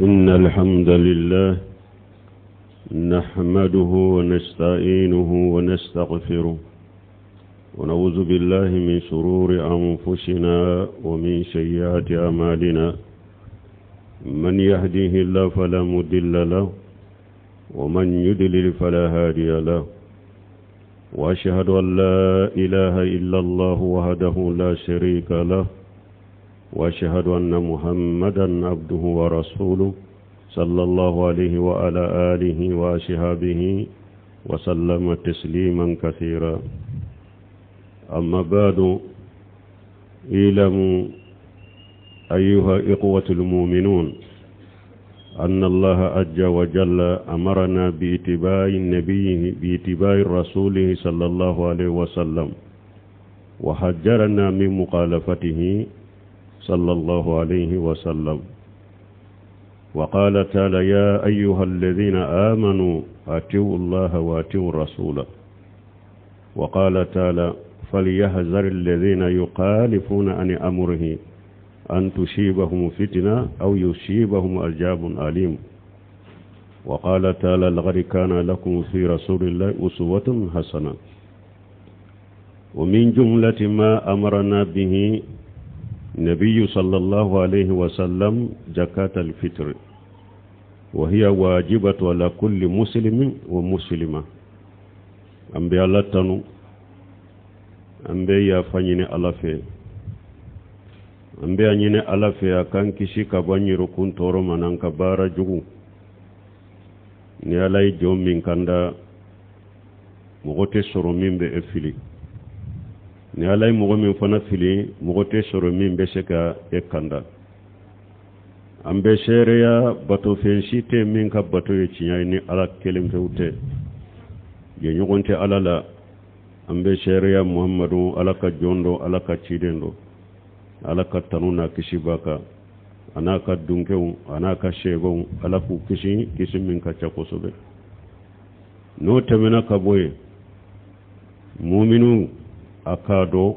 إن الحمد لله نحمده ونستعينه ونستغفره ونعوذ بالله من شرور أنفسنا ومن سيئات أعمالنا من يهديه الله فلا مضل له ومن يضلل فلا هادي له وأشهد أن لا إله إلا الله وحده لا شريك له وأشهد أن محمدا عبده ورسوله صلى الله عليه وعلى آله وأصحابه وسلم تسليما كثيرا أما بعد اعلموا أيها إخوة المؤمنون أن الله عز وجل أمرنا باتباع النبي باتباع رسوله صلى الله عليه وسلم وحجرنا من مخالفته صلى الله عليه وسلم وقال تعالى يا أيها الذين آمنوا أتوا الله وأتوا الرسول وقال تعالى فليحذر الذين يخالفون عن أمره أن تصيبهم فتنة أو يصيبهم عذاب أليم وقال تعالى لقد كان لكم في رسول الله أسوة حسنة ومن جملة ما أمرنا به النبي صلى الله عليه وسلم زكاة الفطر وهي واجبة على كل مسلم ومسلمة an bɛ ala tanu an bɛ yafa ɲini ala fɛ an bɛ a ɲini ala fɛ a k'an kisi ka bɔ an yɛrɛkun tɔɔrɔ ma n'an ka baara jugu ni ala ye jɔn min kanda mɔgɔ tɛ sɔrɔ min bɛ e fili ni ala ye mɔgɔ min fana fili mɔgɔ tɛ sɔrɔ min bɛ se ka e kanda an bɛ seereya batofɛn si tɛ min ka bato ye tiɲɛ ye ni ala kelen pewu tɛ jɛɲɔgɔn tɛ ala la an bɛ seereya muhamadu ala ka jɔn don ala ka ciden don ala ka tanu n'a kisi b'a kan a n'a ka dunkew a n'a ka seebaw ala k'u kisi kisi min ka ca kosɛbɛ n'o tɛmɛna ka bɔ yen muminu a k'a dɔn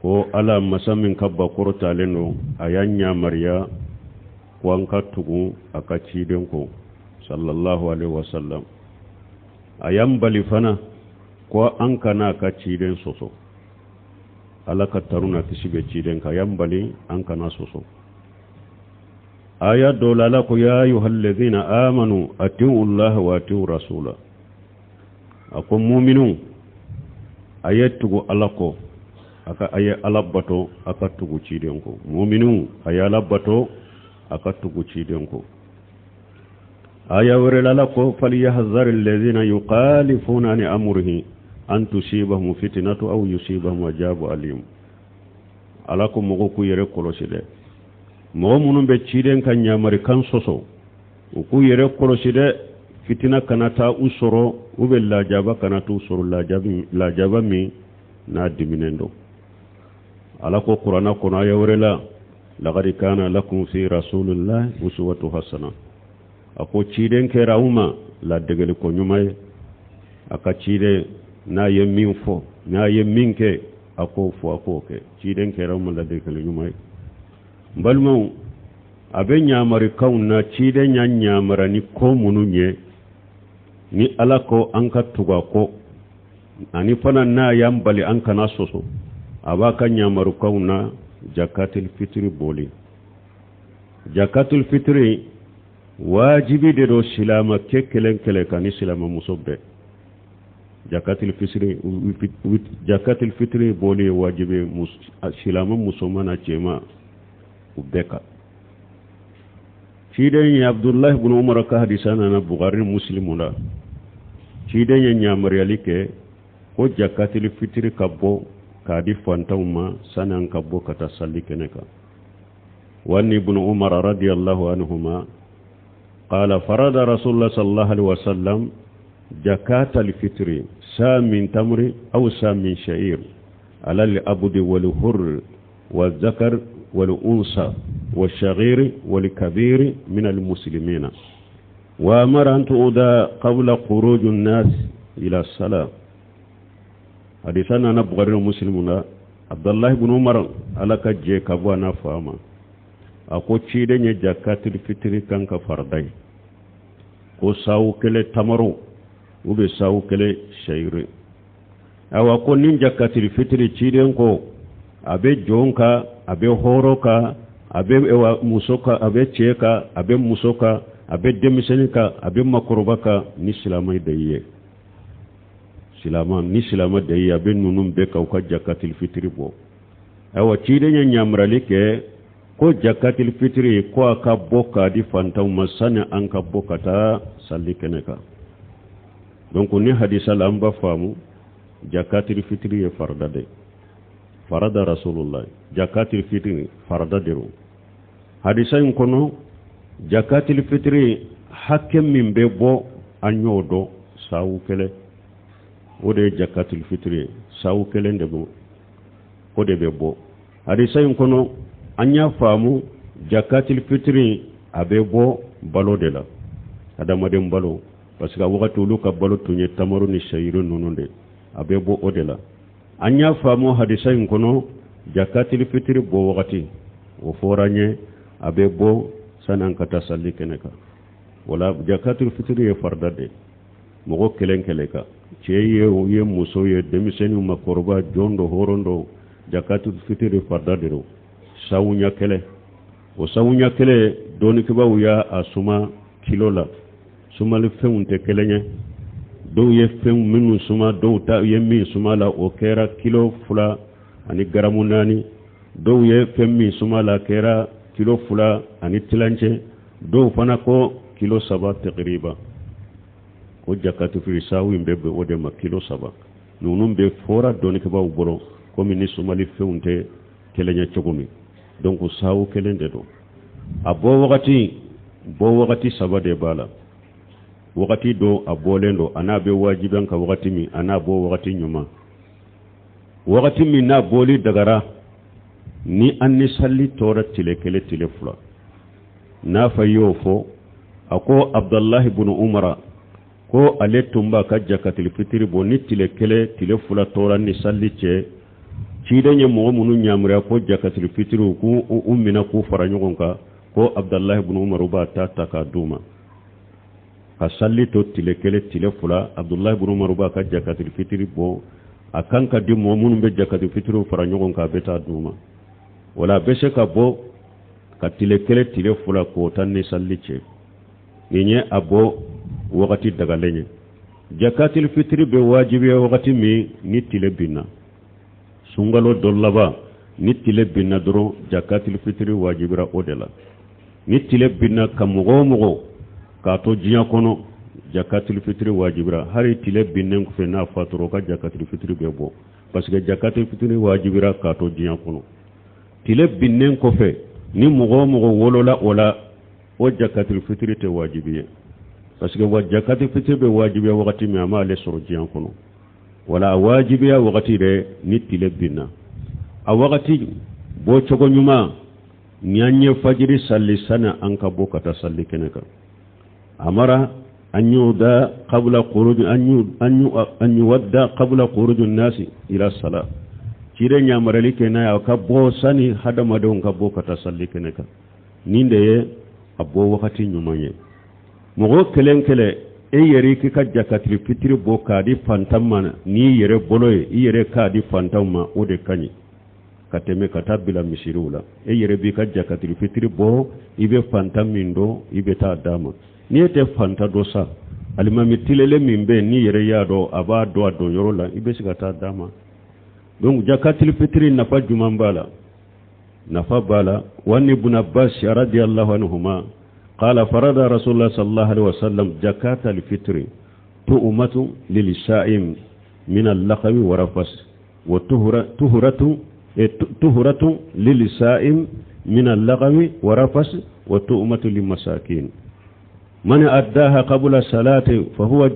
ko ala masa min ka ba kɔrɔtalen don a y'an yamariya ko an ka tugu a ka ciden kɔ sallallahu alaihi wasallam a y'an bali fana ko an kana a ka ciden sɔsɔ ala ka tanu n'a kisi bɛ ciden kan a y'an bali an kana sɔsɔ aya dɔ la ala ko ya ayuha amanu atiu llaha wa atiu rasula a ko muminu a ye tugu ala kɔ a ka a ye ala bato a ka tugu ciden kɔ muminu a ye ala bato a ka tugu ciden kɔ aya wɛrɛ la ala ko falyahzar alladhina yukhalifuna an amrihi an tusibahum fitnatu aw yusibahum ajabu alim ala ko mɔgɔw k'u yɛrɛ kɔlɔsi dɛ mɔgɔ minnu bɛ ciden ka ɲamarikan sɔsɔ u k'u yɛrɛ kɔlɔsi dɛ fitina kana taa u sɔrɔ u bɛ lajaba kana t'u sɔrɔ lajaba min n'a diminen don ala ko kuranna kɔnɔ aya wɛrɛ la laqad kana lakum fi rasulillahi uswatu hasana a ko ciden kɛra aw ma ladegeli ko ɲuman ye a ka ciden n'a ye min fɔ n'a ye min kɛ a k'o fɔ a k'o kɛ ciden kɛra aw ma ladegeli ɲuman ye n balimaw a bɛ ɲamarikanw na ciden y'an ɲamara ni ko minnu ye ni ala ko an ka tugu a kɔ ani fana n'a y'an bali an kana sɔsɔ a b'a ka ɲamarukanw na jakatil fitiri bɔli jakatil fitiri wajibi de don silama kɛ kelen kelen kan ni silama muso bɛɛ jakatil fitiri jakatil fitiri bɔli ye wajibi silama musoman n'a cɛman u bɛɛ kan ciden ye abudulayi ibn umar ka hadisa nana bukari musilimu la ciden ye yamaruyali kɛ ko jakatili fitiri ka bɔ k'a di fantanw ma sani an ka bɔ ka taa sali kɛnɛ kan wa an ibn umar radiyallahu anhuma qala farada rasulullah sallallahu alaihi wasallam jakat al-fitri sa min tamri aw sa min sha'ir ala al-abdi wal hurr والذكر والأنثى والصغير والكبير من المسلمين وأمر أن تؤدى قبل خروج الناس إلى الصلاة حديثنا أنا بغير مسلمنا عبد الله بن عمر على كجي كبوانا فاما A ko ciden ye jakatil fitiri k'an ka farida ye, ko sawu kelen tamaro u bɛ sawu kelen sɛyiri. Ayiwa, ko ni jakatil fitiri, ciden ko a bɛ jɔn kan, a bɛ hɔrɔn kan, a bɛ muso kan, a bɛ cɛ kan, a bɛ muso kan, a bɛ denmisɛnnin kan, a bɛ makɔrɔba kan, ni silamɛ de ye. Silama ni silama de ye, a bɛ ninnu bɛɛ kan u ka jakatil fitiri bɔ. Ayiwa, ciden ye ɲamarali kɛ ko jakatil fitiri, ko a ka bɔ k'a di fantanw ma sani an ka bɔ ka taa sali kɛnɛ kan. Donc ni hadisa la, an b'a faamu jakatil fitiri ye farida de. Farada rasulullah jakatil fitiri farida de don. Hadisa in kɔnɔ, jakatil fitiri hakɛ min bɛ bɔ, an y'o dɔn, sawu kelen, o de ye jakatil fitiri ye. Sawu kelen de bɔ, o de bɛ bɔ. Hadisa in kɔnɔ, an y'a faamu jakatil fitiri a bɛ bɔ balo de la, adamaden balo, parce que a wagati olu ka balo tun ye tamaro ni sɛyiri ninnu de, a bɛ bɔ o de la. An y'a faamu hadisa in kɔnɔ, jakatil fitiri bɔ wagati, o fɔra an ye, a bɛ bɔ sani an ka taa sali kɛnɛ kan. Wala jakatil fitiri ye farida de mɔgɔ kelen kelen kan, cɛ ye o ye, muso ye, denmisɛnninw, makɔrɔba, jɔn dɔ, hɔrɔn dɔ, jakatil fitiri farida de don. Sawuɲa kelen, o sawuɲa kelen, dɔnnikɛbaaw y'a a suma kilo la. Sumalifɛnw tɛ kelen ye. Dɔw ye fɛn minnu suma, dɔw ta ye min suma la, o kɛra kilo 2 ani garamu 4. Dɔw ye fɛn min suma la, kɛra kilo 2 ani tilancɛ. Dɔw fana ko kilo 3 tɛkiriba. O jakatu fitiri sawu in bɛ bɛn o de ma, kilo 3. Ninnu bɛ fɔra dɔnnikɛbaaw bolo komi ni sumalifɛnw tɛ kelen ye cogo min. Donc sawu kelen de don. A bɔ wagati, bɔ wagati saba de b'a la. Wagati dɔ a bɔlen don, a n'a bɛ wajibi ka wagati min, a n'a bɔ wagati ɲuman, wagati min n'a bɔli dagara, ni an ni sali tora tile 1, tile 2. N'a fa y'o fɔ, a ko Abdalahi bunu Umara ko ale tun b'a ka jakatili fitiri bɔ ni tile 1, tile 2 tora ni sali cɛ. Ciden ye mɔgɔ minnu yamaruya ko jakatili fitiri k'u u minɛ k'u fara ɲɔgɔn kan, ko Abdalahi bunu Umaru b'a ta ta k'a d'u ma. Ka sali to tile 1, tile 2, Abdulahi bunu Umaru b'a ka jakatili fitiri bɔ. A kan ka di mɔgɔ minnu bɛ jakatili fitiriw fara ɲɔgɔn kan, a bɛ taa d'u ma. Wala a bɛ se ka bɔ ka tile 1, tile 2 k'o ta ni sali cɛ. Nin ye a bɔ wagati dagalen ye. Jakatili fitiri bɛ wajibiya wagati min ni tile binna, sunkalo dɔ laban, ni tile binna dɔrɔn, jakatili fitiri wajibira o de la. Ni tile binna ka mɔgɔ o mɔgɔ k'a to diɲɛ kɔnɔ, jakatili fitiri wajibira. Hali tile binnen kɔfɛ n'a fatura, o ka jakatili fitiri bɛ bɔ, parce que jakatili fitiri wajibira k'a to diɲɛ kɔnɔ. Tile binnen kɔfɛ, ni mɔgɔ o mɔgɔ wolola o la, o jakatili fitiri tɛ wajibi ye, parce que wa jakatili fitiri bɛ wajibiya wagati min, a m'ale sɔrɔ diɲɛ kɔnɔ. Wala a wajibiya wagati dɛ ni tile binna. A wagati bɔcogo ɲuman, ni an ye fajiri sali, sani an ka bɔ ka taa sali kɛnɛ kan. Amara an yuda qabla khuruj, an yuwadda qabla khuruj nasi ila sala. Ciden yamarali kɛ n'a ye a ka bɔ sani hadamadenw ka bɔ ka taa sali kɛnɛ kan. Nin de ye a bɔ wagati ɲuman ye. Mɔgɔ kelen kelen, e yɛrɛ k'i ka jakatiri fitiri bɔ k'a di fantan ma n'i yɛrɛ bolo ye, i yɛrɛ k'a di fantanw ma, o de ka ɲi ka tɛmɛ ka taa bila misiriw la. E yɛrɛ b'i ka jakatiri fitiri bɔ, i bɛ fantan min dɔn, i bɛ taa d'a ma. N'i e tɛ fantan dɔ sa, alimami tilelen min bɛ yen, n'i yɛrɛ y'a dɔn a b'a dɔn a dɔn yɔrɔ la, i bɛ se ka taa d'a ma. Donc jakatiri fitiri nafa jumɛn b'a la? Nafa b'a la. Wa an ibn Abbas radiyallahu anhuma qala farada rasulullah sallallahu alaihi wasallam zakat al-fitr tu'matu lil-sa'im min al-lagwi wa rafas wa tuhuratu tuhuratu lil-sa'im min al-lagwi wa rafas wa tu'matu lil-masakin. من أداها قبل الصلاة فهو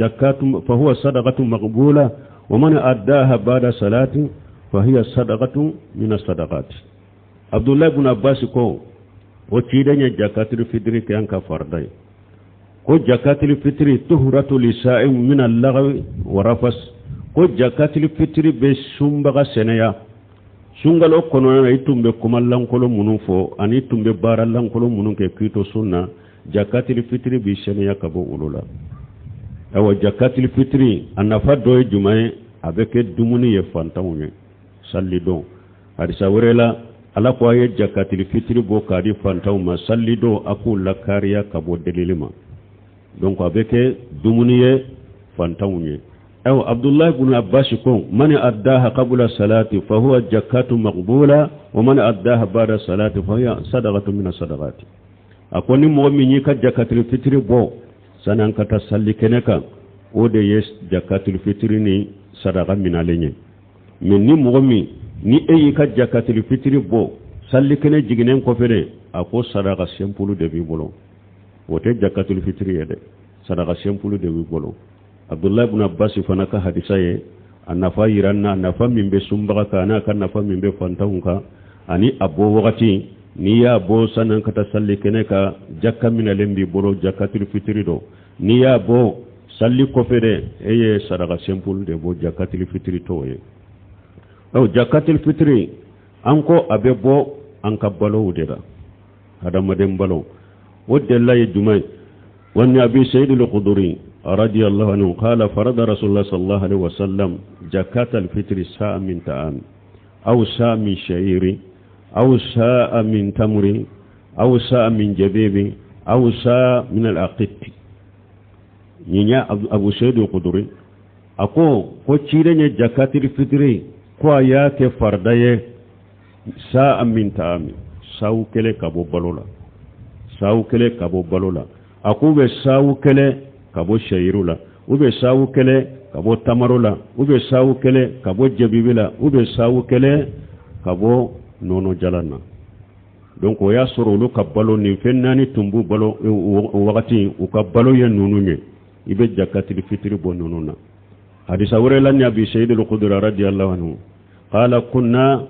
زكاة، فهو صدقة مقبولة، ومن أداها بعد الصلاة فهي صدقة من الصدقات. عبد الله بن عباس ko o ciden ye jakatul fitri kɛ an ka farida ye, ko jakatul fitri tuhuratu lisa'im min al-lagwi wa rafas, ko jakatul fitri bɛ sunbaga sɛnɛya. Sunkalo kɔnɔna na, i tun bɛ kuma lankolon minnu fɔ ani i tun bɛ baara lankolon minnu kɛ k'i to sun na, jakatili fitiri b'i sɛnɛya ka bɔ olu la. Ayiwa, jakatili fitiri a nafa dɔ ye jumɛn ye? A bɛ kɛ dumuni ye fantanw ye salidon. Hadisa wɛrɛ la, Ala ko a ye jakatili fitiri bɔ k'a di fantanw ma salidon, a k'u lakariya ka bɔ delili ma. Donc a bɛ kɛ dumuni ye fantanw ye. Ayiwa, Abdullahi ibn Abbas ko: man addaha qabla salati fa huwa jakatu maqbula, wa man addaha ba'da salati fa hiya sadaqatu min sadaqati. A ko ni mɔgɔ min y'i ka jakatili fitiri bɔ sani an ka taa sali kɛnɛ kan, o de ye jakatili fitiri ni sadaka minalen ye. Mais ni mɔgɔ min ni e y'i ka jakatili fitiri bɔ sali kɛnɛ jiginnen kɔfɛ dɛ, a ko sadaka simple de b'i bolo, o tɛ jakatili fitiri ye dɛ, sadaka simple de b'i bolo. Abdullahi ibn Abbas fana ka hadisa ye a nafa yira n na, nafa min bɛ sunbaga kan n'a ka nafa min bɛ fantanw kan ani a bɔ wagati. N'i y'a bɔ sanni ka taa sali kɛnɛ kan, jaka minɛlen b'i bolo, jakatili fitiri don. N'i y'a bɔ sali kɔfɛ dɛ, e ye saraka simple de bɔ, jakatili fitiri t'o ye. Ɔ, jakatili fitiri, an ko a bɛ bɔ an ka balow de la, hadamaden balo. O delila ye jumɛn ye? Wa an Abi Sayyid al-Khudri radiyallahu anhu qala: farada Rasulullah sallallahu alaihi wasallam zakat al-fitri sa'a min ta'am aw sa'a min sha'iri aw sa'a min tamri aw sa'a min jabibi aw sa'a min al-aqit. Nin ya Abu Sayyid al-Khudri, a ko ko ciden ye jakatil fitri ko a y'a kɛ farida ye sa'a min ta'ami, sawu kelen ka bɔ balo la, sawu kelen ka bɔ balo la. A k'u bɛ sawu kelen ka bɔ sɛyiru la, u bɛ sawu kelen ka bɔ tamaro la, u bɛ sawu kelen ka bɔ jabibi la, u bɛ sawu kelen ka bɔ nɔnɔ jalan na. Donc o y'a sɔrɔ olu ka balo nin fɛn naani tun b'u balo o wagati, u ka balo ye ninnu ye. I bɛ jakatili fitiri bɔ ninnu na. Hadisa wɛrɛ la, ni Abi Sayyid al-Khudri radiyallahu anhu qala: kunna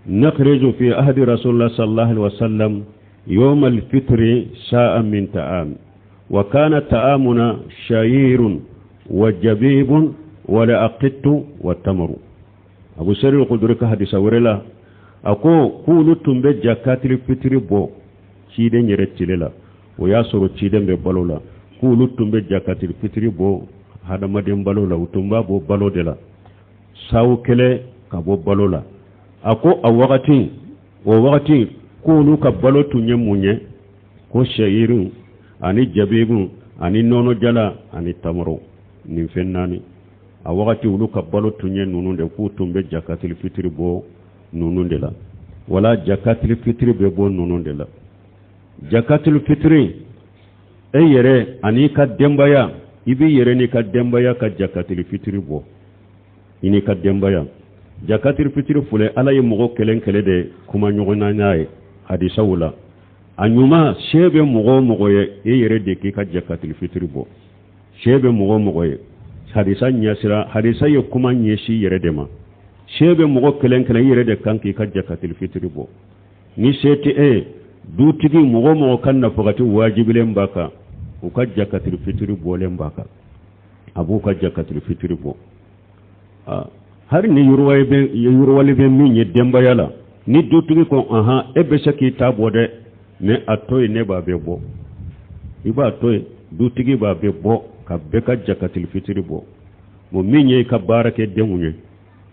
نخرج في عهد رسول الله صلى الله عليه وسلم يوم الفطر ساء من طعام، وكان طعامنا شعير وجبيب ولأقط والتمر. أبو سعيد الخدري ka hadisa wɛrɛ la, a ko k'olu tun bɛ jakatili fitiri bɔ ciden yɛrɛ tile la. O y'a sɔrɔ ciden bɛ balo la. K'olu tun bɛ jakatili fitiri bɔ hadamaden balo la, u tun b'a bɔ balo de la, sawu kelen ka bɔ balo la. A ko a wagati, o wagati k'olu ka balo tun ye mun ye? Ko sɛyiru ani jabibu ani nɔnɔ jala ani tamaro, nin fɛn naani. A wagati olu ka balo tun ye ninnu de. K'u tun bɛ jakatili fitiri bɔ ninnu de la. Wala jakatili fitiri bɛ bɔ ninnu de la. Jakatili fitiri, e yɛrɛ ani ka denbaya, i b'i yɛrɛ n'i ka denbaya ka jakatili fitiri bɔ, i n'i ka denbaya. Jakatili fitiri filɛ, Ala ye mɔgɔ kelen kelen de kuma ɲɔgɔn na n'a ye hadisaw la. A ɲuman, se bɛ mɔgɔ o mɔgɔ ye, e yɛrɛ de k'i ka jakatili fitiri bɔ. Se bɛ mɔgɔ o mɔgɔ ye, hadisa ɲɛsira, hadisa ye kuma ɲɛsin yɛrɛ de ma. Se bɛ mɔgɔ kelen kelen, i yɛrɛ de kan k'i ka jakatili fitiri bɔ. Ni se tɛ e ye, dutigi mɔgɔ o mɔgɔ ka nafakati wajibilen b'a kan, u ka jakatili fitiri bɔlen b'a kan, a b'u ka jakatili fitiri bɔ. Hali ni yiriwali bɛ min ye denbaya la, ni dutigi ko: ahan, e bɛ se k'i ta bɔ dɛ, mais a to yen, ne b'a bɛɛ bɔ, i b'a to yen, dutigi b'a bɛɛ bɔ ka bɛɛ ka jakatili fitiri bɔ. Bon, min ye i ka baara kɛ denw ye,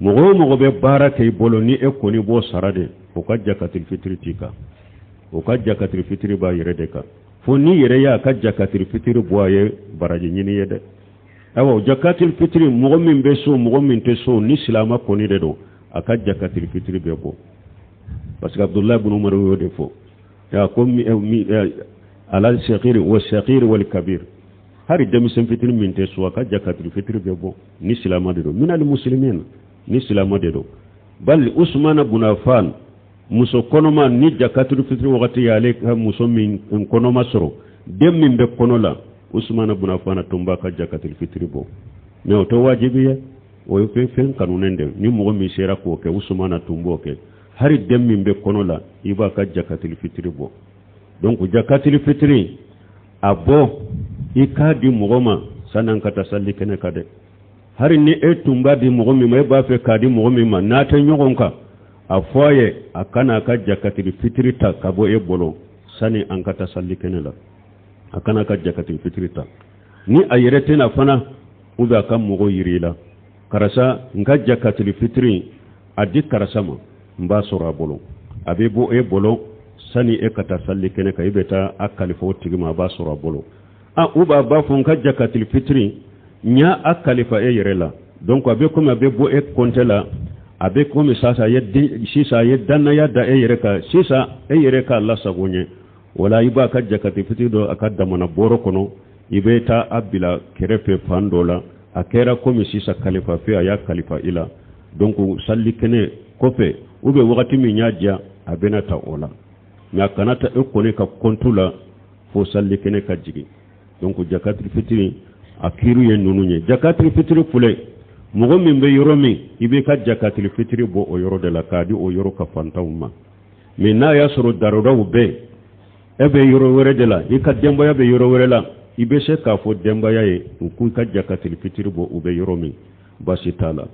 mɔgɔ o mɔgɔ bɛ baara kɛ i bolo, ni e kɔni b'o sara de, o ka jakatili fitiri t'i kan, o ka jakatili fitiri b'a yɛrɛ de kan, fo n'i yɛrɛ y'a ka jakatili fitiri bɔ a ye baraji ɲini ye dɛ. Ayiwa, jakatili fitiri, mɔgɔ min bɛ so, mɔgɔ min tɛ so, ni silama kɔni de don, a ka jakatili fitiri bɛ bɔ, parce que Abdullahi ibn Umar y'o de fɔ ya ko ala sagiri wa sagiri wal kabir. Hari denmisɛn fitiri min tɛ so, a ka jakatili fitiri bɛ bɔ ni silama de don, minal muslimin, ni silama de don. Bali Usumana bun Affan, muso kɔnɔma, ni jakatili fitiri wagati y'ale ka muso min kɔnɔma sɔrɔ, den min bɛ kɔnɔ la, Usumana bun Affan tun b'a ka jakatili fitiri bɔ. Mais o tɛ wajibi ye, o ye fɛn fɛn kanunen de. Ni mɔgɔ min sera k'o kɛ, Usumana tun b'o kɛ. Hari den min bɛ kɔnɔ la, i b'a ka jakatili fitiri bɔ. Donc jakatili fitiri, a bɔ i k'a di mɔgɔ ma sanni ka taa sali kɛnɛ kan dɛ. Hari ni e tun b'a di mɔgɔ min ma, e b'a fɛ k'a di mɔgɔ min ma, n'a tɛ ɲɔgɔn kan, A fɔ a ye a kana a ka jakatiri fitiri ta ka bɔ e bolo sani an ka taa salikɛnɛ la. A kana a ka jakatiri fitiri ta. Ni a yɛrɛ tɛ na fana, ou bien a ka mɔgɔ yiri i la, karisa, n ka jakatiri fitiri a di karisa ma, n b'a sɔrɔ a bolo. A bɛ bɔ e bolo sani e ka taa salikɛnɛ kan, i bɛ taa a kalifa o tigi ma, a b'a sɔrɔ a bolo. A ou bien a b'a fɔ n ka jakatiri fitiri n y'a a kalifa e yɛrɛ la. Donc a bɛ komi a bɛ bɔ e kɔnte la, a bɛ komi sisan a ye sisan a ye dannaya da e yɛrɛ kan, sisan e yɛrɛ k'a lasago ɲɛ. O la i b'a ka jakatiri fitiri don a ka damana bɔrɔ kɔnɔ, i bɛ taa a bila kɛrɛfɛ fan dɔ la. A kɛra komi sisan kalifa fɛ, a y'a kalifa i la. Donc salikɛnɛ kɔfɛ ou bien wagati min y'a diya, a bɛna ta o la. Mais a kana ta e kɔni ka kɔntu la fo salikɛnɛ ka jigin. Donc jakatiri fitiri a kiiri ye ninnu ye. Jakatiri fitiri filɛ, mɔgɔ min bɛ yɔrɔ min, i b'i ka jakatiri fitiri bɔ o yɔrɔ de la k'a di o yɔrɔ ka fantanw ma. Mais n'a y'a sɔrɔ darodaw bɛ e bɛ yɔrɔ wɛrɛ de la, i ka denbaya bɛ yɔrɔ wɛrɛ la, i bɛ se k'a fɔ denbaya ye u k'u ka jakatiri fitiri bɔ u bɛ yɔrɔ min, baasi t'a la.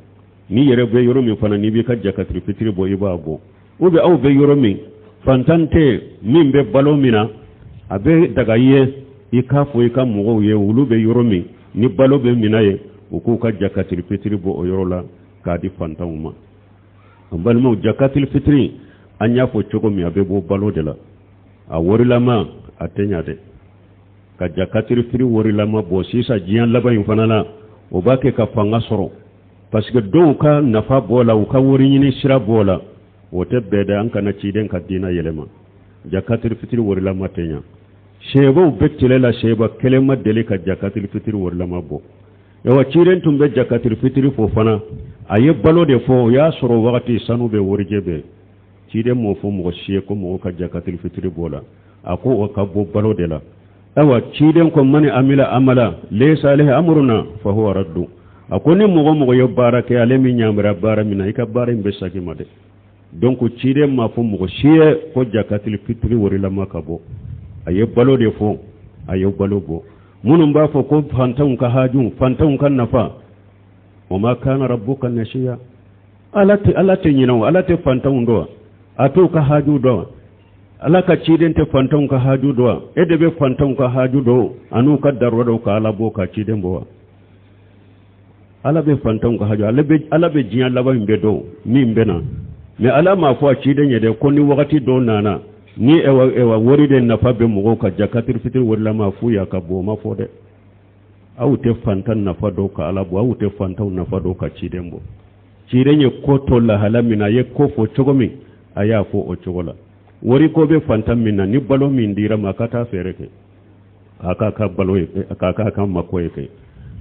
N'i yɛrɛ bɛ yɔrɔ min fana, n'i b'i ka jakatiri fitiri bɔ, i b'a bɔ. Ou bien aw bɛ yɔrɔ min, fantan tɛ min bɛ balo min na, a bɛ daga i ye i k'a fɔ i ka mɔgɔw ye olu bɛ yɔrɔ min, ni balo bɛ mina ye, u k'u ka jakatiri fitiri bɔ o yɔrɔ la k'a di fantanw ma. An balimaw, jakatiri fitiri, an y'a fɔ cogo min, a bɛ bɔ balo de la. A warilama a tɛ ɲa dɛ ka jakatiri fitiri warilama bɔ sisan diɲɛ laban in fana na. O b'a kɛ ka fanga sɔrɔ, parce que dɔw ka nafa b'o la, u ka wari ɲini sira b'o la. O tɛ bɛɛ dɛ, an kana ciden ka diinɛ yɛlɛma. Jakatiri fitiri warilama tɛ ɲa. Sɛbaw bɛ tile la, sɛba kelen ma deli ka jakatiri fitiri warilama bɔ. Ayiwa, ciden tun bɛ jakatiri fitiri fɔ fana, a ye balo de fɔ. O y'a sɔrɔ wagati sanu bɛ, warijɛ bɛ. Ciden m'o fɔ mɔgɔ si ye ko mɔgɔ ka jakatiri fitiri bɔ la. A ko o ka bɔ balo de la. Ayiwa, ciden ko mani amila amala laysa alayhi amruna fahuwa raddu. A ko ni mɔgɔ mɔgɔ ye baara kɛ, ale min ɲamira baara min na, i ka baara in bɛ segin ma dɛ. Donc ciden m'a fɔ mɔgɔ si ye ko jakatiri fitiri warilama ka bɔ. A ye balo de fɔ, a ye balo bɔ. Minnu b'a fɔ ko fantanw ka haju, fantanw ka nafa, wa ma kana rabbuka nasiya. Ala tɛ, Ala tɛ ɲinɛ o, Ala tɛ fantanw dɔn, a t'u ka haju dɔn. Ala ka ciden tɛ fantanw ka haju dɔn. E de bɛ fantanw ka haju dɔn an'u ka darura dɔn ka Ala bɔ ka ciden bɔ wa? Ala bɛ fantanw ka haju, Ala bɛ diɲɛ laban min bɛ dɔn min bɛ na. Mais Ala m'a fɔ a ciden ye dɛ ko ni wagati dɔ nana ni ewa wari de nafa bɛ mɔgɔw ka jakatiri fitiri warilama f'u y'a ka bɔ, o ma fɔ dɛ. Aw tɛ fantan nafa dɔn ka Ala bɔ, aw tɛ fantanw nafa dɔn ka ciden bɔ. Ciden ye ko to lahala min na, a ye ko fɔ cogo min, a y'a fɔ o cogo la. Wari ko bɛ fantan min na, ni balo min dira ma, a ka taa fɛɛrɛ kɛ k'a k'a ka balo ye, k'a k'a ka mako ye kɛ.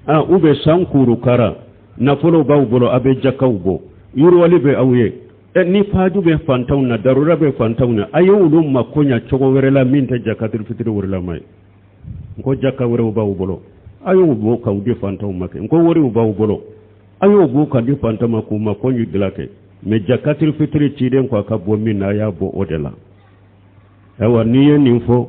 Ah, u bɛ san kuru kara, nafolo b'aw bolo, a bɛ jakaw bɔ, yiriwali bɛ aw ye. Ni faju bɛ fantanw na, darura bɛ fantanw na, a ye olu mako ɲa cogo wɛrɛ la min tɛ jakatiri fitiri warilama ye. N ko jaka wɛrɛw b'aw bolo, a y'o bɔ k'aw di fantanw ma kɛ. N ko wariw b'aw bolo, a y'o bɔ ka di fantanw ma k'u mako ɲi dilan kɛ. Mais jakatiri fitiri ciden ko a ka bɔ min na, a y'a bɔ o de la. Ayiwa, n'i ye nin fɔ,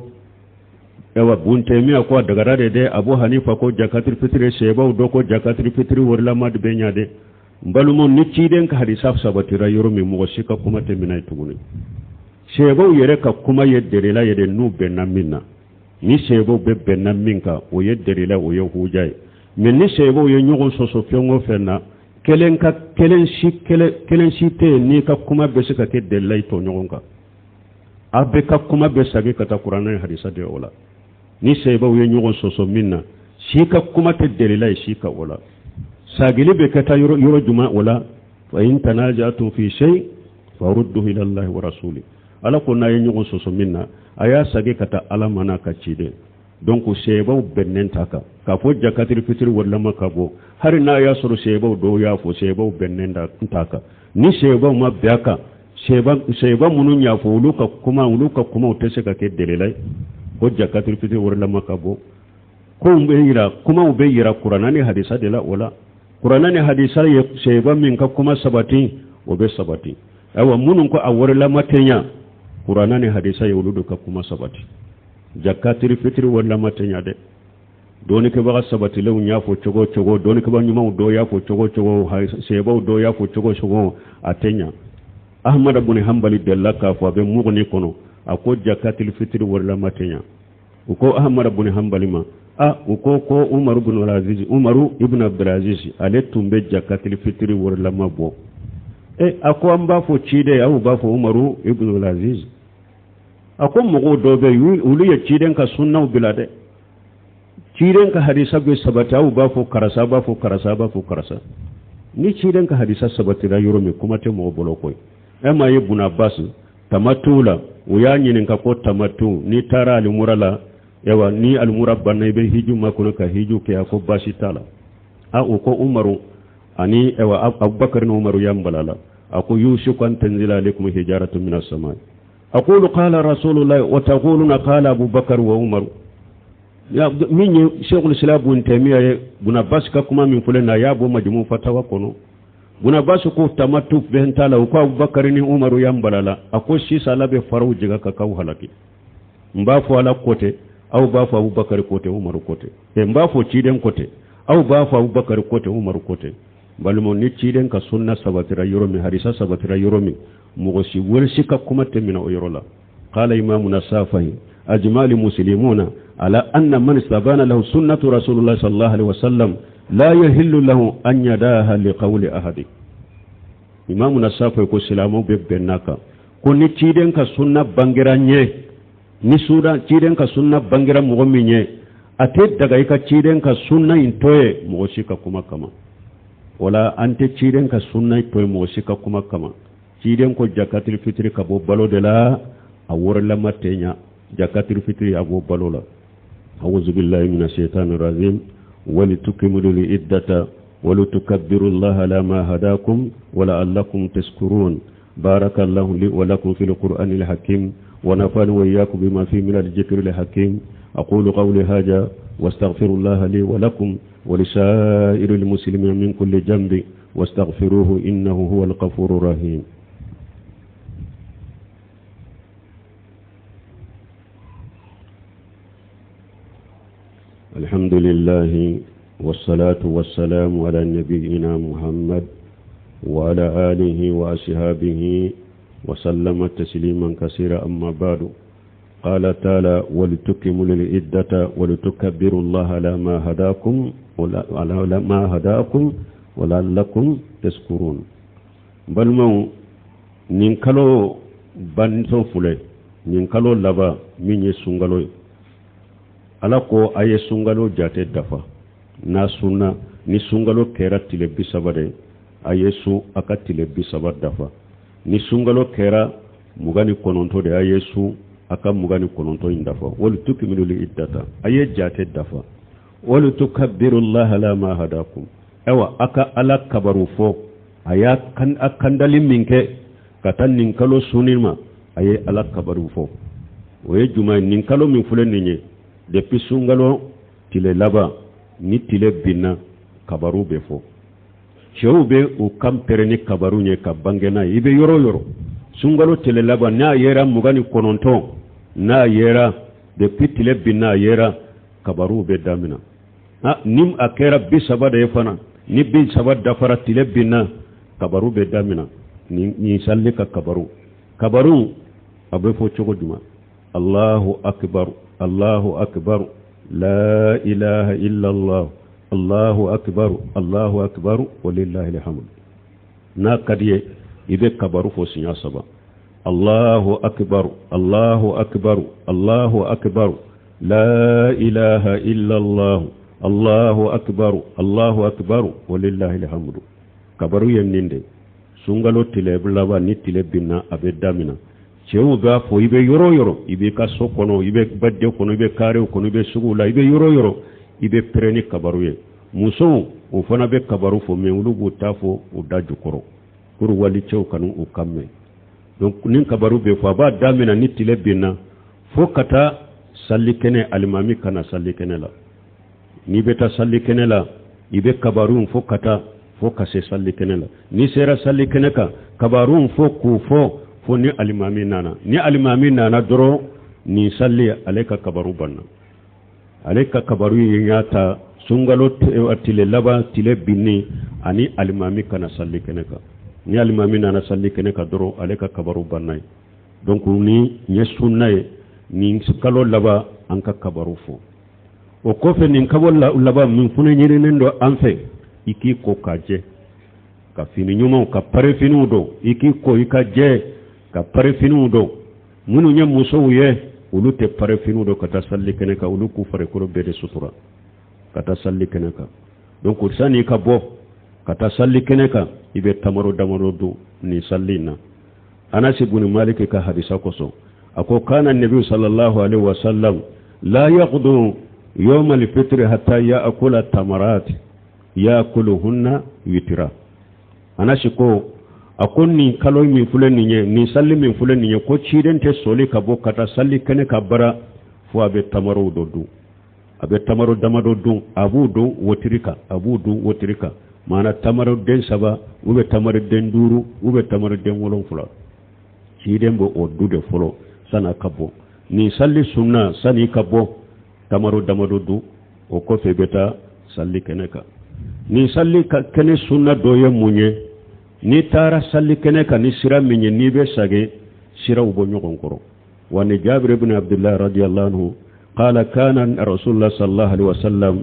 ayiwa, Buntemiya ko a dagara de dɛ. Abu Hanifa ko jakatiri fitiri, sɛbaw dɔ ko jakatiri fitiri warilama de bɛ ɲa dɛ. N balimaw, ni ciden ka hadisa sabatira yɔrɔ min, mɔgɔ si ka kuma tɛ minɛ tuguni. Sɛbaw yɛrɛ ka kuma ye delila ye de n'u bɛnna min na. Ni sɛbaw bɛ bɛnna min kan, o ye delila, o ye huja ye. Mais ni sɛbaw ye ɲɔgɔn sɔsɔ fɛn o fɛn na, kelen ka kelen si kelen kelen si tɛ yen n'i ka kuma bɛ se ka kɛ delila ye tɔɲɔgɔn kan. A bɛɛ ka kuma bɛ segin ka taa kuranɛ ni hadisa de o la. Ni sɛbaw ye ɲɔgɔn sɔsɔ min na, si ka kuma tɛ delila ye si ka o la. Sagili bɛ ka taa yɔrɔ yɔrɔ jumɛn o la? Fa in tanajatum fi shay farudduhu ila Allahi wa rasuli. Ala ko n'a ye ɲɔgɔn sɔsɔ min na, a y'a sagi ka taa Ala ma n'a ka ciden. Donc sɛbaw bɛnnen ta kan k'a fɔ jakatiri fitiri warilama ka bɔ, hali n'a y'a sɔrɔ sɛbaw dɔw y'a fɔ, sɛbaw bɛnnen ta kan. Ni sɛbaw ma bɛn a kan, sɛba minnu y'a fɔ, olu ka kumaw tɛ se ka kɛ delila ye ko jakatiri fitiri warilama ka bɔ. Kow bɛ yira, kumaw bɛ yira kuranna ni hadisa de la. O la, kuranna ni hadisa ye sɛba min ka kuma sabati, o bɛ sabati. Ayiwa, minnu ko a warilama tɛ ɲa, kuranna ni hadisa ye olu de ka kuma sabati. Jakatiri fitiri warilama tɛ ɲa dɛ. Dɔnnikɛbaga sabatilenw y'a fɔ cogo cogo, dɔnnikɛbaga ɲumanw dɔw y'a fɔ cogo cogo, sɛbaw dɔw y'a fɔ cogo cogo, a tɛ ɲa. Ahmada bun Hanbali delila k'a fɔ a bɛ Muguni kɔnɔ a ko jakatil fitiri warilama tɛ ɲa u ko Ahmada bun Hanbali ma a u ko ko Umaru ibn Aziz Umaru ibn Abdulaziz ale tun bɛ jakatil fitiri warilama bɔ e a ko an b'a fɔ ciden aw b'a fɔ Umaru ibn Aziz a ko mɔgɔw dɔw bɛ yen olu ye ciden ka sunnaw bila dɛ ciden ka hadisa bɛ sabati aw b'a fɔ karisa b'a fɔ karisa b'a fɔ karisa ni ciden ka hadisa sabatira yɔrɔ min kuma tɛ mɔgɔ bolo koyi e m'a ye buna basi tamatu la u y'a ɲininka ko tamatu n'i taara alimura la yawa ni alimura banna i bɛ hiju makɔnɔ ka hiju kɛ a ko baasi t'a la a u ko umaru ani yawa abubakar ni umaru y'an bala la a ko yusiku an tanzila alaikum hijaratu minas sama aqulu qala rasulullahi wa taquluna qala abubakar wa umaru min ye Sheikhul Islam Ibn Taymiyyah ye Buna Abbas ka kuma min fɔlen na a y'a bɔ Majmu Fatawa kɔnɔ Buna Abbas ko tamatu fɛn t'a la u ko Abubakar ni Umaru y'an bala la a ko sisan Ala bɛ faraw jigin ka k'aw halaki n b'a fɔ Ala ko ten aw b'a fɔ Abubakar ko ten Umaru ko ten n b'a fɔ ciden ko ten aw b'a fɔ Abubakar ko ten Umaru ko ten balimaw ni ciden ka sunna sabatira yɔrɔ min hadisa sabatira yɔrɔ min mɔgɔ si wɛrɛ si ka kuma tɛ minɛ o yɔrɔ la قال إمامنا الشافعي أجمع المسلمون على أن من استبان له سنة رسول الله صلى الله عليه وسلم لا يحل له أن يداها لقول أحد إمامنا الشافعي ko silamɛw bɛ bɛn n'a kan ko ni ciden ka sunna bangera n ye ni suda ciden ka sunna bangera mɔgɔ min ye a tɛ daga i ka ciden ka sunna in to ye mɔgɔ si ka kuma kama wala an tɛ ciden ka sunna to ye mɔgɔ si ka kuma kama ciden ko jakatil fitiri ka bɔ balo de la a warilama tɛ ɲa jakatil fitiri a bɔ balo la أعوذ بالله من الشيطان الرجيم ولتكملوا العدة ولتكبروا الله على ما هداكم ولعلكم تشكرون بارك الله لي ولكم في القرآن الحكيم ونفعني وإياكم بما فيه من الذكر الحكيم أقول قولي هذا واستغفر الله لي ولكم ولسائر المسلمين من كل ذنب واستغفروه إنه هو الغفور الرحيم الحمد لله والصلاة والسلام على نبينا محمد وعلى آله وأصحابه وسلم تسليما كثيرا أما بعد قال تعالى ولتكملوا العدة ولتكبروا الله على ما هداكم على ما هداكم ولعلكم تشكرون balimaw nin kalo bantɔ filɛ nin kalo laban min ye sunkalo ye ala ko a ye sunkalo jate dafa n'a sunna ni sunkalo kɛra tile 30 de a ye sun a ka tile 30 dafa ni sunkalo kɛra 29 de a ye sun a ka 29 in dafa wali tukmilul iddata a ye jate dafa wali tukabbirullaha ala ma hadakum ayiwa a ka ala kabaru fɔ a y'a a kandali min kɛ ka taa nin kalo sunni ma a ye ala kabaru fɔ o ye jumɛn ye nin kalo min filɛ nin ye depuis sunkalo tile laban ni tile binna kabaru bɛ fɔ cɛw bɛ u kan pɛrɛn ni kabaru ye ka bange n'a ye i bɛ yɔrɔ o yɔrɔ sunkalo tile laban n'a yera 29 n'a yera depuis tile binna a yera kabaru bɛ damina ni a kɛra 30 de ye fana ni 30 dafara tile binna kabaru bɛ damina nin sali ka kabaru kabaru a bɛ fɔ cogo jumɛn allahu akbar allahu akbar la ilaha illallah allahu akbar allahu akbar walillahi alhamd n'a ka di ye i bɛ kabaru fɔ siɲɛ saba allahu akbar allahu akbar allahu akbar la ilaha illallah allahu akbar allahu akbar walillahi alhamd kabaru ye nin de sunkalo tile laban ni tile binna a bɛ damina cɛw b'a fɔ i bɛ yɔrɔ o yɔrɔ i b'i ka so kɔnɔ i bɛ baden kɔnɔ i bɛ karew kɔnɔ i bɛ sugu la i bɛ yɔrɔ o yɔrɔ i bɛ pɛrɛn ni kabaru ye musow o fana bɛ kabaru fɔ mais olu b'u ta fɔ u da jukɔrɔ pour walicɛw kana u kan mɛn donc ni kabaru bɛ fɔ a b'a damina ni tile binna fo ka taa salikɛnɛ alimami ka na salikɛnɛ la n'i bɛ taa salikɛnɛ la i bɛ kabaru fɔ ka taa fo ka se salikɛnɛ la n'i sera salikɛnɛ kan kabaru fɔ k'u fɔ fo ni alimami nana ni alimami nana dɔrɔn nin sali ale ka kabaru banna ale ka kabaru ye y'a ta sunkalo tile laban tile binni ani alimami ka na salikɛnɛ kan. Ni alimami nana sali kɛnɛ kan dɔrɔn, ale ka kabaru banna ye. Donc nin ye sunna ye, nin kalo laban an ka kabaru fɔ. O kɔfɛ, nin kalo laban min fana ɲininen don an fɛ, i k'i ko ka jɛ, ka fini ɲumanw, ka parefiniw don. I k'i ko i ka jɛ, ka parefiniw don. Minnu ye musow ye, olu tɛ parefiniw don ka taa sali kɛnɛ kan. Olu k'u farikolo bɛɛ de sutura ka taa sali kɛnɛ kan. Donc sani i ka bɔ ka taa sali kɛnɛ kan, i bɛ tamaro damadɔ dun nin sali in na. Anasi bun Maliki ka hadisa kosɔn, a ko: kana nabi sallallahu alaihi wasallam la yaghdu yawm al-fitr hatta ya'kula tamarat ya'kuluhunna witra. Anasi ko, a ko nin kalo min filɛ nin ye, nin sali min filɛ nin ye, ko ciden tɛ sɔli ka bɔ ka taa sali kɛnɛ ka bara fo a bɛ tamarow dɔ dun. A bɛ tamaro damadɔ dun, a b'u don wotiri kan, a b'u dun wotiri kan, maana tamaro den saba u bɛ tamaro den duuru u bɛ tamaro den wolonfila. Ciden bɛ o dun de fɔlɔ san'a ka bɔ. Nin sali sunna, san'i ka bɔ, tamaro damadɔ dun, o kɔfɛ i bɛ taa sali kɛnɛ kan. Nin sali kɛnɛ sunna dɔ ye mun ye? N'i taara sali kɛnɛ kan ni sira min ye, n'i bɛ sage, siraw bɔ ɲɔgɔn kɔrɔ. Wa ni Jabir ibn Abdullah radiyallahu anhu قال: كان رسول الله صلى الله عليه وسلم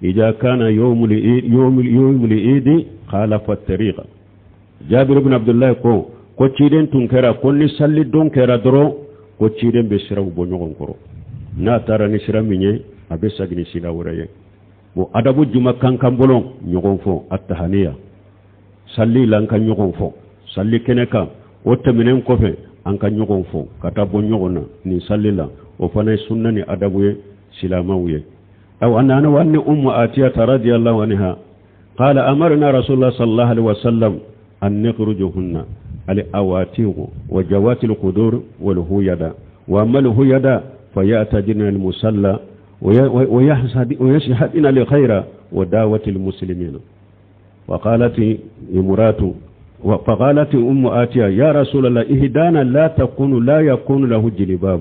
إذا كان يوم العيد خالف الطريق. جابر بن عبد الله ko ciden tun kɛra ko ni sali don kɛra dɔrɔn, ko ciden bɛ siraw bɔ ɲɔgɔn kɔrɔ. N'a taara ni sira min ye, a bɛ segin ni sira wɛrɛ ye. Bon, adabu juma kan kan bolo ɲɔgɔn fɔ, a tahaniya sali la, an ka ɲɔgɔn fɔ sali kɛnɛ kan. O tɛmɛnen kɔfɛ, an ka ɲɔgɔn fɔ ka taa bɔ ɲɔgɔn na nin sali la, o fana ye sunna ni adabu ye silamɛw ye. Aw ana wa anni Ummu Atiyata radiyallahu anha qala: amarna Rasulullah sallallahu alaihi wasallam an nukhrijuhunna al-awatiq wa jawati al-qudur wal huyada, wa amma al-huyada fayatadina al-musalla ويشهدنا لخير ودعوة المسلمين. وقالت امرأة، فقالت أم آتية: يا رسول الله، إهدانا لا تكون لا يكون له جلباب.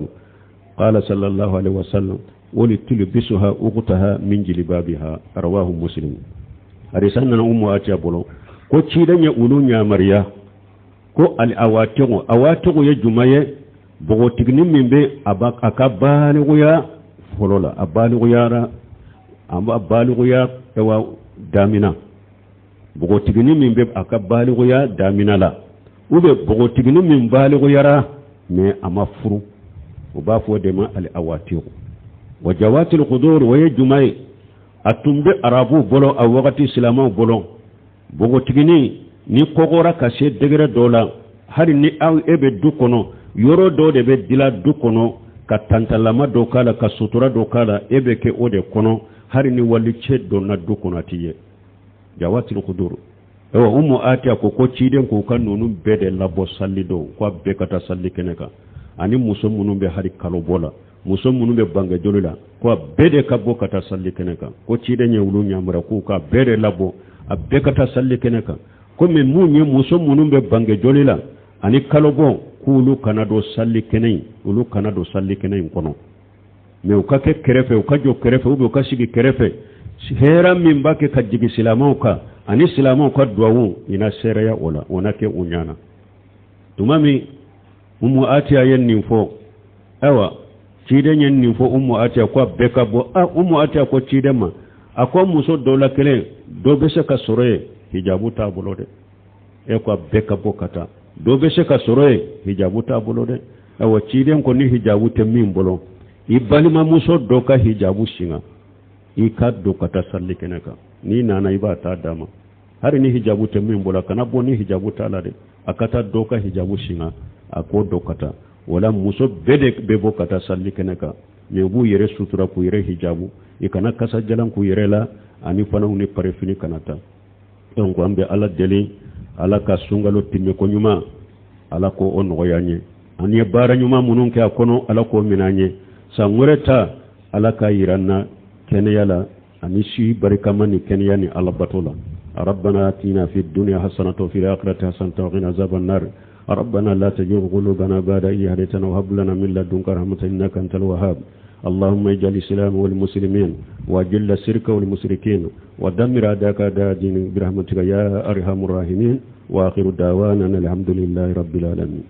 قال صلى الله عليه وسلم: ولتلبسها أختها من جلبابها. رواه مسلم. Hadisan Ummu Atiya bolo ko ciden ye ulu ɲamariya ko al awatiqu. Awatiqu ye juma ye? Npogotiginin min bɛ a ka balikuya fɔlɔ la, a balikuyara, a b'a balikuya ɛwa damina, npogotiginin min bɛ a ka balikuya damina la, ou bien npogotiginin min balikuyara mais a ma furu, o b'a fɔ o de ma al awatiqu. Wa jawatil qudur, o ye juma ye? A tun bɛ arabuw bolo a wagati, silamɛw bolo, npogotiginin ni kɔgɔra ka se degré dɔ la, hali ni aw e bɛ du kɔnɔ, yɔrɔ dɔ de bɛ dila du kɔnɔ ka tantalama dɔ k'a la, ka sutura dɔ k'a la, e bɛ kɛ o de kɔnɔ, hali ni walicɛ donna du kɔnɔ, a t'i ye. Jawatil kudur. Ayiwa, Umu Atiya ko ciden k'u ka ninnu bɛɛ de labɔ sali don, ko a bɛɛ ka taa sali kɛnɛ kan, ani muso minnu bɛ hali kalo bɔ la, muso minnu bɛ bangejoli la, ko a bɛɛ de ka bɔ ka taa sali kɛnɛ kan. Ko ciden ye olu ɲamara k'u ka bɛɛ de labɔ, a bɛɛ ka taa sali kɛnɛ kan. Komi mun ye muso minnu bɛ bangejoli la ani kalobɔ, k'olu kana don sali kɛnɛ in, olu kana don sali kɛnɛ in kɔnɔ, mais u ka kɛ kɛrɛfɛ, u ka jɔ kɛrɛfɛ, ou bien u ka sigi kɛrɛfɛ. Hɛrɛ min b'a kɛ ka jigin silamɛw kan ani silamɛw ka duwawu, i na seereya o la, o na kɛ u ɲana. Tuma min Umu Atiya ye nin fɔ, ayiwa, ciden ye nin fɔ Umu Atiya ko a bɛɛ ka bɔ. A Umu Atiya ko ciden ma, a ko muso dɔ la kelen dɔ bɛ se ka sɔrɔ yen, hijabu t'a bolo dɛ. E ko a bɛɛ ka bɔ ka taa, dɔ bɛ se ka sɔrɔ yen, hijabu t'a bolo dɛ. Ayiwa, ciden ko ni hijabu tɛ min bolo, i balimamuso dɔ ka hijabu singa, i ka don ka taa sali kɛnɛ kan. N'i nana, i b'a ta d'a ma. Hali ni hijabu tɛ min bolo, a kana bɔ ni hijabu t'a la dɛ, a ka taa dɔ ka hijabu singa, a k'o dɔ ka taa. Wala muso bɛɛ de bɛ bɔ ka taa sali kɛnɛ kan, mais u b'u yɛrɛ sutura k'u yɛrɛ hijabu, i kana kasajalan k'u yɛrɛ la, ani fana u ni parifini kana taa. Donc an bɛ Ala deli, Ala ka sunkalo tɛmɛ ko ɲuman, Ala ko o nɔgɔya an ye. An ye baara ɲuman minnu kɛ a kɔnɔ, Ala k'o minɛ an ye. San wɛrɛ ta, Ala ka yira an na kɛnɛya la ani si barikama ni kɛnɛya ni Ala bato la. ربنا آتنا في الدنيا حسنة وفي الآخرة حسنة وقنا عذاب النار. ربنا لا تزغ قلوبنا بعد إذ هديتنا وهب لنا من لدنك رحمة إنك أنت الوهاب. اللهم اجعل الإسلام والمسلمين وأجل الشرك والمشركين ودمر أعداءك أعداء الدين برحمتك يا أرحم الراحمين وآخر دعوانا الحمد لله رب العالمين.